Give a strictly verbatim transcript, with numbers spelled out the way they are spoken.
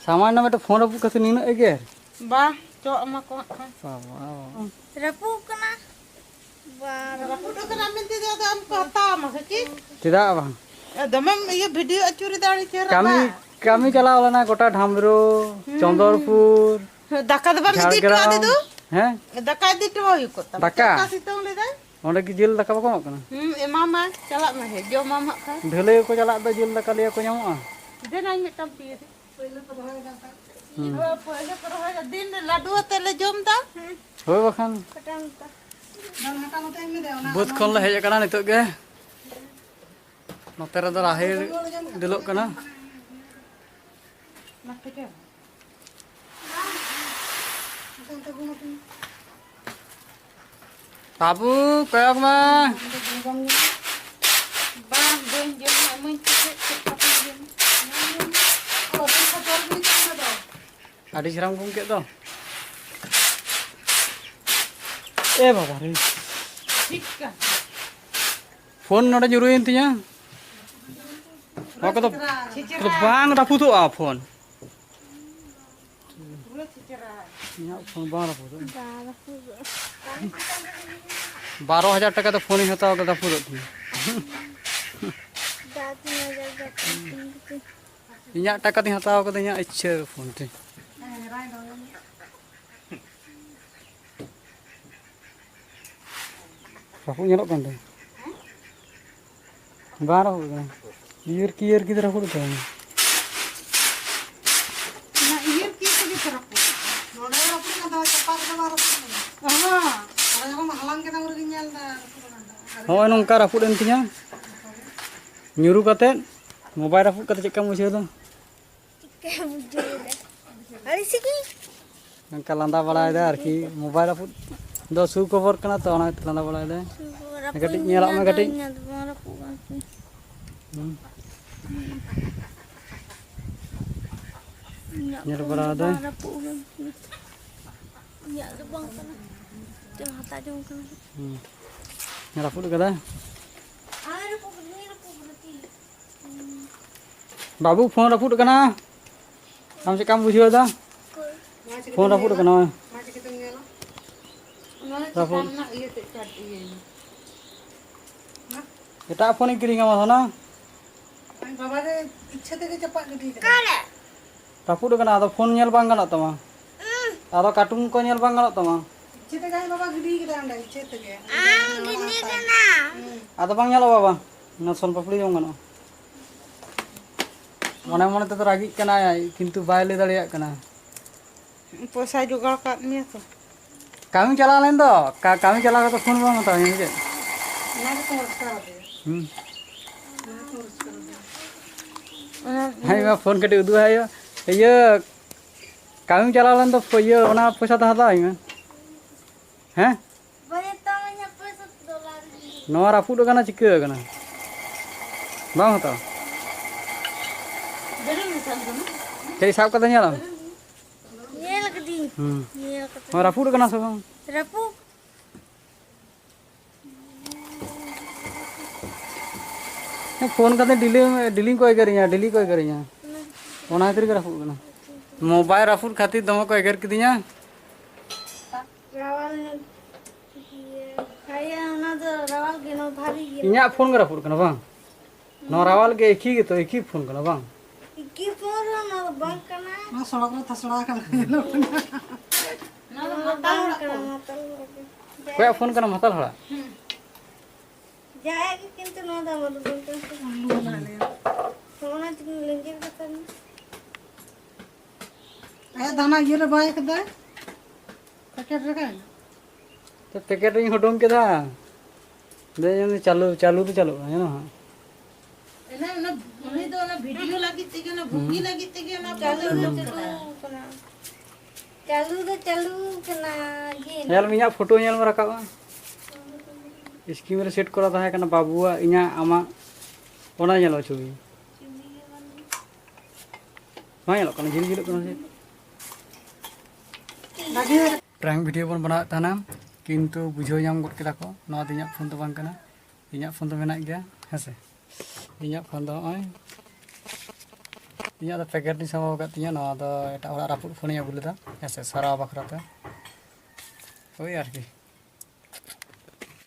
ᱥᱟᱢᱟᱱᱱᱚ ᱢᱤᱫᱴᱮᱱ ᱯᱷᱳᱱ ᱨᱟᱹᱯᱩᱫ ᱠᱟᱛᱮ ᱱᱤᱱᱟᱹᱜ ᱮᱜᱮᱨ᱾ ᱵᱟ, ᱪᱚᱜ ᱮᱢᱟ ᱠᱚ ᱦᱟᱸᱜ ᱠᱷᱟᱱ᱾ ᱵᱟᱵᱟ᱾ ᱨᱟᱹᱯᱩᱫ ᱠᱟᱱᱟ᱾ ᱵᱟ, ᱨᱟᱹᱯᱩᱫ ᱠᱟᱱᱟ ᱢᱮᱱᱛᱮ ᱫᱚ ᱟᱫᱚ ᱟᱢ ᱠᱚ ᱦᱟᱛᱟᱣ ᱟᱢᱟ ᱥᱮ ᱪᱮᱫ? ᱪᱮᱫᱟᱜ ᱵᱟᱝ? ᱮ, ᱫᱚᱢᱮᱢ ᱤᱭᱟᱹ ᱵᱷᱤᱰᱤᱭᱳ ᱟᱹᱪᱩᱨᱮᱫᱟ, ᱟᱹᱰᱤ ᱪᱮᱦᱨᱟ ᱠᱟᱹᱢᱤ, ᱫᱟ᱾ ᱠᱟᱹᱢᱤ ᱪᱟᱞᱟᱣ ᱞᱮᱱᱟ ᱜᱚᱴᱟ ᱰᱷᱟᱢᱨᱩ, ᱦᱩᱸ᱾ ᱪᱚᱱᱫᱚᱨᱯᱩᱨ, ᱫᱟᱠᱟ ᱫᱚ ᱵᱟᱢ ᱤᱫᱤ ᱦᱚᱴᱚ ᱟᱫᱮ ᱡᱷᱟᱲᱜᱨᱟᱢ᱾ ᱫᱚ? ᱦᱮᱸ? ᱫᱟᱠᱟ ᱤᱫᱤ ᱦᱚᱴᱚ ᱦᱩᱭ ᱠᱚᱜ ᱛᱟᱢᱟ᱾ ᱫᱟᱠᱟ? ᱪᱮᱫ ᱞᱮᱠᱟ ᱥᱤᱛᱩᱝ ᱞᱮᱫᱟᱭ? ᱚᱸᱰᱮ ᱠᱤ ᱡᱤᱞ ᱫᱟᱠᱟ ᱵᱟᱠᱚ ᱮᱢᱚᱜ ᱠᱟᱱᱟ? ᱦᱩᱸ, ᱮᱢᱟᱢᱟᱭ, ᱪᱟᱞᱟᱜ ᱢᱮ, ᱦᱮᱸ, ᱡᱚᱢᱟᱢ ᱦᱟᱸᱜ ᱠᱷᱟᱱ᱾ ᱰᱷᱟᱹᱞᱟᱹᱭ ᱠᱚ ᱪᱟᱞᱟᱜ ᱫᱚ ᱡᱤᱞ ᱫᱟᱠᱟ ᱞᱟᱹᱭᱟ ᱠᱚ ᱧᱟᱢᱚᱜᱼᱟ? ᱫᱮᱱᱟᱧ ᱢᱤᱫᱴᱟᱝ ᱯᱤᱭᱟᱹᱨᱤ᱾ ᱦᱩᱸ᱾ ᱦᱳᱭ, ᱯᱳᱭᱞᱳ ᱠᱚ ᱨᱚᱦᱚᱭ ᱫᱤᱱ ᱨᱮ ᱞᱟᱹᱰᱩ ᱟᱛᱮ ᱞᱮ ᱡᱚᱢ ᱫᱟ᱾ ᱦᱳᱭ ᱵᱟᱠᱷᱟᱱ᱾ ᱵᱟᱹᱫᱽ ᱠᱷᱚᱱ ᱞᱮ ᱦᱮᱡ ᱟᱠᱟᱱᱟ ᱱᱤᱛᱚᱜ ᱜᱮ᱾ ᱱᱚᱛᱮ ᱨᱮᱫᱚ ᱨᱟᱦᱮᱲ ᱰᱷᱤᱞᱚᱜ ᱠᱟᱱᱟ᱾ ᱵᱟᱹᱵᱩ, ᱠᱚᱭᱚᱜ ᱢᱮ᱾ ᱵᱟᱝ, ᱵᱟᱹᱧ ᱡᱚᱢᱟ, ᱤᱢᱟᱹᱧ ᱯᱮᱥᱮ, ᱪᱮᱫ ᱠᱟᱛᱮᱧ ᱡᱚᱢᱟ? ᱟᱹᱰᱤ ᱪᱮᱦᱨᱟᱢ ᱜᱚᱝ ᱠᱮᱫ ᱫᱚ᱾ ᱮ ᱵᱟᱵᱟ ᱨᱮ᱾ ᱪᱤᱠᱟ? ᱯᱷᱳᱱ ᱱᱚᱰᱮ ᱧᱩᱨᱩᱭᱮᱱ ᱛᱤᱧᱟ᱾ ᱱᱚᱣᱟ ᱠᱚᱫᱚ ᱪᱤᱪᱨᱟ᱾ ᱵᱟᱝ ᱨᱟᱹᱯᱩᱫᱚᱜᱼᱟ ᱯᱷᱳᱱ᱾ ᱯᱩᱨᱟᱹ ᱪᱤᱪᱨᱟ᱾ ᱤᱧᱟᱹᱜ ᱯᱷᱳᱱ ᱵᱟᱝ ᱨᱟᱹᱯᱩᱫᱚᱜᱼᱟ᱾ ᱵᱟᱝ ᱨᱟᱹᱯᱩᱫᱚᱜᱼᱟ᱾ ᱵᱟᱨᱚ ᱦᱟᱡᱟᱨ ᱴᱟᱠᱟ ᱛᱮ ᱯᱷᱳᱱᱤᱧ ᱦᱟᱛᱟᱣ ᱠᱟᱫᱟ, ᱨᱟᱹᱯᱩᱫᱚᱜ ᱛᱤᱧᱟ᱾ ᱫᱟ ᱛᱤᱱ ᱦᱟᱡᱟᱨ ᱵᱟᱨᱚᱥᱚ ᱴᱟᱠᱟ᱾ ᱤᱧᱟᱹᱜ ᱴᱟᱠᱟ ᱛᱤᱧ ᱦᱟᱛᱟᱣ ᱠᱟᱫᱟ, ᱤᱧᱟᱹᱜ ᱤᱪᱪᱷᱟᱹ ᱯᱷᱳᱱ ᱛᱤᱧ᱾ ᱨᱟᱹᱯᱩᱫ ᱧᱮᱞᱚᱜ ᱠᱟᱱ ᱛᱟᱭᱟ᱾ ᱵᱟᱝ ᱨᱟᱹᱯᱩᱫ ᱠᱟᱱᱟ᱾ ᱤᱭᱟᱹᱨ ᱠᱤᱭᱟᱹᱨ ᱠᱤ ᱨᱟᱹᱯᱩᱫ ᱠᱟᱱᱟ᱾ ᱚᱱᱟ ᱤᱭᱟᱹᱨ ᱠᱤ ᱛᱮᱜᱮ ᱛᱚ ᱨᱟᱹᱯᱩᱫ᱾ ᱱᱚᱰᱮ ᱨᱟᱹᱯᱩᱫ ᱠᱟᱱ ᱛᱟᱢᱟ, ᱪᱟᱯᱟ ᱨᱮᱫᱚ ᱵᱟᱝ ᱨᱟᱹᱯᱩᱫ ᱠᱟᱱᱟ᱾ ᱚᱦᱚᱸ᱾ ᱚᱱᱟ ᱡᱚᱠᱷᱚᱱ ᱦᱟᱞᱟᱝ ᱠᱮᱫᱟᱢ, ᱩᱱ ᱨᱮᱜᱮᱧ ᱧᱮᱞ ᱮᱫᱟ ᱨᱟᱹᱯᱩᱫ ᱟᱠᱟᱱ ᱛᱟᱢᱟ᱾ ᱦᱚᱸᱜᱼᱚᱭ ᱱᱚᱝᱠᱟ ᱨᱟᱹᱯᱩᱫ ᱮᱱ ᱛᱤᱧᱟ᱾ ᱧᱩᱨᱩ ᱠᱟᱛᱮᱫ ᱢᱳᱵᱟᱭᱤᱞ ᱨᱟᱹᱯᱩᱫ ᱠᱟᱛᱮᱫ ᱪᱮᱫ ᱞᱮᱠᱟᱢ ᱵᱩᱡᱷᱟᱹᱣ ᱮᱫᱟ? ᱪᱤᱠᱟᱹ ᱵᱩᱡᱷᱟᱹᱣ ᱮᱫᱟ? ᱟᱹᱲᱤᱥ ᱜᱮ᱾ ᱱᱚᱝᱠᱟ ᱞᱟᱸᱫᱟ ᱵᱟᱲᱟᱭᱮᱫᱟᱭ ᱟᱨᱠᱤ, ᱢᱳᱵᱟᱭᱤᱞ ᱨᱟᱹᱯᱩᱫ ᱫᱚ ᱥᱩᱠᱷᱚᱵᱚᱨ ᱠᱟᱱᱟ ᱛᱚ, ᱚᱱᱟ ᱠᱷᱟᱹᱛᱤᱨ ᱞᱟᱸᱫᱟ ᱵᱟᱲᱟᱭᱮᱫᱟᱭ᱾ ᱥᱩᱠᱷᱚᱵᱚᱨ ᱠᱟᱹᱴᱤᱡ ᱨᱟᱹᱯᱩᱫ ᱧᱮᱞᱟᱜ ᱢᱮ ᱤᱧᱟᱹᱜ ᱫᱚ, ᱠᱟᱹᱴᱤᱡ᱾ ᱤᱧᱟᱹᱜ ᱫᱚ ᱵᱟᱝ ᱨᱟᱹᱯᱩᱫ ᱠᱟᱱ ᱛᱤᱧᱟᱹ᱾ ᱦᱩᱸ᱾ ᱤᱧᱟᱹᱜ ᱧᱮᱞ ᱯᱷᱳᱱ ᱫᱚ ᱵᱟᱲᱟᱭᱮᱫᱟᱭ᱾ ᱵᱟᱝ ᱨᱟᱹᱯᱩᱫ ᱠᱟᱱ ᱛᱤᱧᱟᱹ᱾ ᱤᱧᱟᱹᱜ ᱫᱚ ᱵᱟᱝ ᱠᱟᱱᱟ᱾ ᱪᱚ ᱦᱟᱛᱟᱣ ᱡᱚᱝ ᱠᱟᱱᱟ᱾ ᱦᱩᱸ᱾ ᱨᱟᱹᱯᱩᱫ ᱠᱟᱫᱟᱭ᱾ ᱟᱨ ᱨᱟᱹᱯᱩᱫ ᱠᱟᱫᱟᱭ, ᱨᱟᱹᱯᱩᱫ ᱠᱟᱫᱟᱭ᱾ ᱵᱟᱹᱵᱩ, ᱯᱷᱳᱱ ᱨᱟᱹᱯᱩᱫ ᱠᱟᱱᱟ᱾ ᱟᱢ ᱪᱮᱫ ᱞᱮᱠᱟᱢ ᱵᱩᱡᱷᱟᱹᱣ ᱮᱫᱟ? ᱯᱷᱳᱱ ᱨᱟᱹᱯᱩᱫ ᱟᱠᱟᱱᱟ᱾ ᱚᱱᱟ ᱨᱟᱹᱯᱩᱫ᱾ ᱪᱮᱛᱟᱱ ᱨᱮᱱᱟᱜ ᱤᱭᱟᱹ ᱛᱮᱫ ᱠᱟᱴ ᱤᱭᱟᱹᱭ ᱢᱮ᱾ ᱮᱴᱟᱜ ᱯᱷᱳᱱᱤᱧ ᱠᱤᱨᱤᱧ ᱟᱢᱟ, ᱥᱳᱱᱟ᱾ ᱟᱡ ᱵᱟᱵᱟ ᱜᱮ ᱤᱪᱪᱷᱟᱹ ᱛᱮᱜᱮ ᱪᱟᱯᱟᱫ ᱜᱤᱰᱤ ᱠᱟᱫᱟᱭ᱾ ᱨᱟᱹᱯᱩᱫ ᱟᱠᱟᱱᱟ, ᱟᱫᱚ ᱯᱷᱳᱱ ᱧᱮᱞ ᱵᱟᱝ ᱜᱟᱱᱚᱜ ᱛᱟᱢᱟ᱾ ᱟᱫᱚ ᱠᱟᱨᱴᱩᱱ ᱠᱚ ᱧᱮᱞ ᱵᱟᱝ ᱜᱟᱱᱚᱜ ᱛᱟᱢᱟ᱾ ᱤᱪᱪᱷᱟᱹ ᱛᱮᱜᱮ ᱟᱡ ᱵᱟᱵᱟ ᱜᱤᱰᱤ ᱠᱟᱫᱟᱭ ᱚᱸᱰᱮ, ᱤᱪᱪᱷᱟᱹ ᱛᱮᱜᱮ᱾ ᱟᱢ ᱜᱤᱰᱤ ᱠᱟᱱᱟ᱾ ᱟᱫᱚ ᱵᱟᱝ ᱧᱮᱞᱚᱜᱼᱟ, ᱵᱟᱵᱟ᱾ ᱚᱱᱟ ᱥᱚᱱ ᱯᱟᱯᱲᱤ ᱡᱚᱢ ᱜᱟᱱᱚᱜᱼᱟ᱾ ᱢᱚᱱᱮ ᱢᱚᱱᱮ ᱛᱮᱫᱚ ᱨᱟᱹᱜᱤᱜ ᱠᱟᱱᱟᱭ, ᱠᱤᱱᱛᱩ ᱵᱟᱭ ᱞᱟᱹᱭ ᱫᱟᱲᱮᱭᱟᱜ ᱠᱟᱱᱟ᱾ ᱯᱚᱭᱥᱟᱭ ᱡᱚᱜᱟᱲ ᱠᱟᱫ ᱢᱮᱭᱟ ᱛᱚ᱾ ᱠᱟᱹᱢᱤ ᱪᱟᱞᱟᱣ ᱞᱮᱱ ᱫᱚ, ᱠᱟ-, ᱠᱟᱹᱢᱤ ᱪᱟᱞᱟᱣ ᱠᱟᱛᱮ ᱯᱷᱳᱱ ᱵᱟᱝ ᱦᱟᱛᱟᱣ ᱦᱩᱭᱩᱜᱼᱟ, ᱪᱮᱫ? ᱚᱱᱟ ᱜᱮᱛᱚ ᱢᱩᱥᱠᱤᱞ ᱫᱚ᱾ ᱦᱩᱸ᱾ ᱚᱱᱟ ᱜᱮᱛᱚ ᱢᱩᱥᱠᱤᱞ ᱫᱚ᱾ ᱚᱱᱟ ᱦᱮᱸ, ᱤᱧ ᱢᱟ ᱯᱷᱳᱱ ᱠᱟᱹᱴᱤᱡ ᱩᱫᱩᱜ ᱟᱭ ᱦᱩᱭᱩᱜᱼᱟ᱾ ᱤᱭᱟᱹ, ᱠᱟᱹᱢᱤᱢ ᱪᱟᱞᱟᱣ ᱞᱮᱱ ᱫᱚ, ᱤᱭᱟᱹ, ᱚᱱᱟ ᱯᱚᱭᱥᱟ ᱫᱚ ᱦᱟᱛᱟᱣ ᱟᱹᱧ ᱢᱮ᱾ ᱦᱮᱸ? ᱱᱚᱣᱟ ᱨᱟᱹᱯᱩᱫ ᱟᱠᱟᱱᱟ, ᱪᱤᱠᱟᱹ ᱟᱠᱟᱱᱟ? ᱵᱟᱢ ᱦᱟᱛᱟᱣᱟ? ᱠᱟᱹᱡ ᱥᱟᱵ ᱠᱟᱛᱮ ᱧᱮᱞᱟᱢ᱾ ᱧᱮᱞ ᱠᱟᱹᱫᱟᱹᱧ᱾ ᱦᱩᱸ᱾ ᱧᱮᱞ ᱠᱟᱛᱮ᱾ ᱱᱚᱣᱟ ᱨᱟᱹᱯᱩᱫ ᱟᱠᱟᱱᱟ ᱥᱮ ᱵᱟᱝ? ᱨᱟᱹᱯᱩᱫ᱾ ᱯᱷᱳᱱ ᱠᱟᱛᱮ ᱰᱮᱞᱤ, ᱰᱮᱞᱤ ᱠᱚ ᱮᱜᱮᱨᱤᱧᱟ, ᱰᱮᱞᱤ ᱠᱚ ᱮᱜᱮᱨᱤᱧᱟ᱾ ᱚᱱᱟ ᱠᱷᱟᱹᱛᱤᱨ ᱜᱮ ᱨᱟᱹᱯᱩᱫ ᱠᱟᱱᱟ᱾ ᱢᱳᱵᱟᱭᱤᱞ ᱨᱟᱹᱯᱩᱫ ᱠᱷᱟᱹᱛᱤᱨ ᱫᱚᱢᱮ ᱠᱚ ᱮᱜᱮᱨ ᱠᱤᱫᱤᱧᱟ᱾ ᱨᱟᱣᱟᱞ ᱧᱚᱜ᱾ ᱤᱭᱟᱹ, ᱦᱮᱸᱭᱟ, ᱚᱱᱟ ᱫᱚ ᱨᱟᱣᱟᱞ ᱜᱮ, ᱱᱚᱣᱟ ᱵᱷᱟᱨᱤ ᱜᱮᱭᱟ᱾ ᱤᱧᱟᱹᱜ ᱯᱷᱳᱱ ᱜᱮ ᱨᱟᱹᱯᱩᱫ ᱠᱟᱱᱟ ᱵᱟᱝ? ᱱᱚᱣᱟ ᱨᱟᱣᱟᱞ ᱜᱮ, ᱮᱠᱤ ᱜᱮᱛᱚ, ᱮᱠᱤ ᱯᱷᱳᱱ ᱠᱟᱱᱟ ᱵᱟᱝ? ᱮᱠᱤ ᱯᱷᱳᱱ ᱨᱮᱦᱚᱸ ᱱᱚᱣᱟ ᱫᱚ ᱵᱟᱝ ᱠᱟᱱᱟ᱾ ᱱᱚᱣᱟ ᱥᱚᱲᱚᱠ ᱨᱮ ᱛᱷᱟᱥᱲᱟ ᱟᱠᱟᱱ ᱧᱮᱞᱚᱜ ᱠᱟᱱᱟ᱾ ᱱᱚᱣᱟ ᱫᱚ ᱵᱟᱝ ᱠᱟᱱᱟ, ᱢᱟᱛᱟᱞ ᱦᱚᱲ ᱜᱮ᱾ ᱚᱠᱚᱭᱟᱜ ᱯᱷᱳᱱ ᱠᱟᱱᱟ, ᱢᱟᱛᱟᱞ ᱦᱚᱲᱟᱜ? ᱦᱩᱸ᱾ ᱡᱟᱦᱟᱸᱭᱟᱜ ᱜᱮ, ᱠᱤᱱᱛᱩ ᱱᱚᱣᱟ ᱫᱚ ᱟᱢᱟᱜ ᱫᱚ ᱵᱟᱝ ᱠᱟᱱᱟ ᱥᱮ? ᱟᱞᱩ ᱵᱟᱞᱟ ᱞᱟᱹᱭᱟ᱾ ᱱᱚᱜᱼᱚ ᱱᱟ ᱪᱤᱠᱟᱹ ᱞᱮᱸᱡᱮᱨ ᱠᱟᱛᱮ ᱟᱭᱟᱜ ᱫᱚ ᱦᱟᱱᱟ ᱤᱭᱟᱹ ᱨᱮ ᱵᱟᱭ ᱠᱟᱫᱟᱭ, ᱯᱮᱠᱮᱴ ᱨᱮ᱾ ᱛᱚ ᱯᱮᱠᱮᱴ ᱨᱤᱧ ᱦᱩᱰᱩᱝ ᱠᱮᱫᱟ᱾ ᱫᱮ, ᱧᱮᱞ ᱢᱮ, ᱪᱟᱹᱞᱩ, ᱪᱟᱹᱞᱩ ᱫᱚ ᱪᱟᱹᱞᱩᱜᱼᱟ, ᱧᱮᱞ ᱢᱮ ᱦᱟᱸᱜ᱾ ᱚᱱᱟ, ᱚᱱᱟ, ᱩᱱᱤ ᱫᱚ ᱚᱱᱟ ᱵᱷᱤᱰᱤᱭᱳ ᱞᱟᱹᱜᱤᱫ ᱛᱮᱜᱮ, ᱚᱱᱟ ᱵᱷᱩᱝᱜᱤ ᱦᱩᱸ᱾ ᱞᱟᱹᱜᱤᱫ ᱛᱮᱜᱮ ᱚᱱᱟ ᱪᱟᱹᱞᱩ ᱯᱷᱳᱱ ᱫᱚ ᱫᱚ ᱪᱟᱹᱞᱩ ᱪᱟᱹᱞᱩ ᱠᱟᱱᱟ᱾ ᱠᱟᱱᱟ, ᱡᱮ ᱧᱮᱞ ᱢᱮ, ᱤᱧᱟᱹᱜ ᱯᱷᱳᱴᱳ ᱧᱮᱞ ᱢᱮ, ᱨᱟᱠᱟᱵᱼᱟ᱾ ᱥᱠᱨᱤᱱ ᱨᱮ ᱥᱮᱴ ᱠᱚᱨᱟ ᱛᱟᱦᱮᱸ ᱠᱟᱱᱟ, ᱵᱟᱹᱵᱩᱣᱟᱜ, ᱤᱧᱟᱹᱜ, ᱟᱢᱟᱜ, ᱚᱱᱟ ᱧᱮᱞᱚᱜᱼᱟ ᱪᱷᱚᱵᱤ᱾ ᱵᱟᱝ ᱧᱮᱞᱚᱜ ᱠᱟᱱᱟ, ᱡᱷᱤᱞ ᱡᱷᱤᱞᱚᱜ ᱠᱟᱱᱟ ᱥᱮ? ᱯᱨᱟᱝᱠ ᱵᱷᱤᱰᱤᱭᱳ ᱵᱚᱱ ᱵᱮᱱᱟᱣᱮᱫ ᱛᱟᱦᱮᱱᱟ, ᱠᱤᱱᱛᱩ ᱵᱩᱡᱷᱟᱹᱣ ᱧᱟᱢ ᱜᱚᱫ ᱠᱮᱫᱟ ᱠᱚ, ᱱᱚᱣᱟ ᱫᱚ ᱤᱧᱟᱹᱜ ᱯᱷᱳᱱ ᱫᱚ ᱵᱟᱝ ᱠᱟᱱᱟ᱾ ᱤᱧᱟᱹᱜ ᱯᱷᱳᱱ ᱫᱚ ᱢᱮᱱᱟᱜ ᱜᱮᱭᱟ, ᱦᱮᱸ ᱥᱮ᱾ ᱤᱧᱟᱹᱜ ᱯᱷᱳᱱ ᱫᱚ ᱱᱚᱜᱼᱚᱭ ᱤᱧᱟᱹᱜ ᱫᱚ ᱯᱮᱠᱮᱴ ᱤᱧ ᱥᱟᱢᱵᱟᱣ ᱟᱠᱟᱫ ᱛᱤᱧᱟᱹ᱾ ᱱᱚᱣᱟ ᱫᱚ ᱮᱴᱟᱜ ᱦᱚᱲᱟᱜ ᱨᱟᱹᱯᱩᱫ ᱯᱷᱳᱱᱤᱧ ᱟᱹᱜᱩ ᱞᱮᱫᱟ, ᱦᱮᱸ ᱥᱮ, ᱥᱟᱨᱟᱣ ᱵᱟᱠᱷᱨᱟ ᱛᱮ᱾ ᱳᱭ ᱟᱨᱠᱤ,